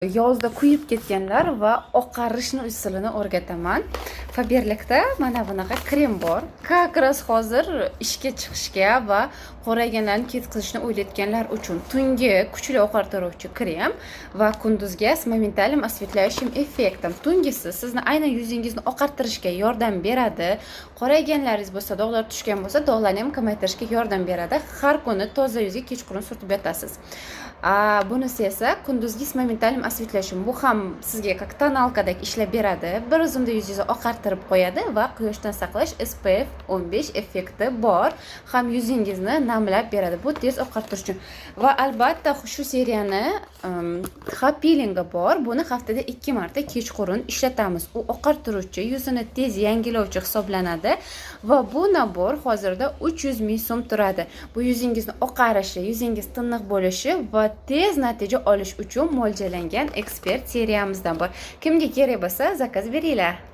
Yozda kuyib ketganlar va oqarishni usulini o'rgataman. Faberlikda mana bunaqa krem bor. Как раз hozir ishga chiqishga va qorayganlarni ketkazishni o'ylayotganlar uchun tungi kuchli oqartiruvchi krem va kunduzgi с моментальным осветляющим эффектом. Tungisi sizni aynan yuzingizni oqartirishga yordam beradi. Qorayganlaringiz bo'lsa, dog'lar tushgan bo'lsa, dog'larni ham kamaytirishga yordam beradi. Har kuni toza yuzga kechqurun surtib yotasiz. Bunisi esa kunduzgi с моментальным осветляющим. Bu ham sizga как тоналка dek ishlab beradi. Bir zumda yuzingizni oqartirib qo'yadi va quyoshdan saqlash SPF 15 effekti bor. Ham yuzingizni namlab beradi. Bu tez oqartirish uchun. Va albatta shu seriyani peelingi bor. Buni haftada 2 marta kechqurun ishlatamiz. U oqartiruvchi, yuzini tez yangilovchi hisoblanadi va bu набор hozirda 300 ming so'm turadi. Bu yuzingizni oqarishi, yuzingiz tiniq bo'lishi va tez natija olish uchun mo'ljallangan ekspert seriyamizdan bor. Kimga kerak bo'lsa, заказ beringlar.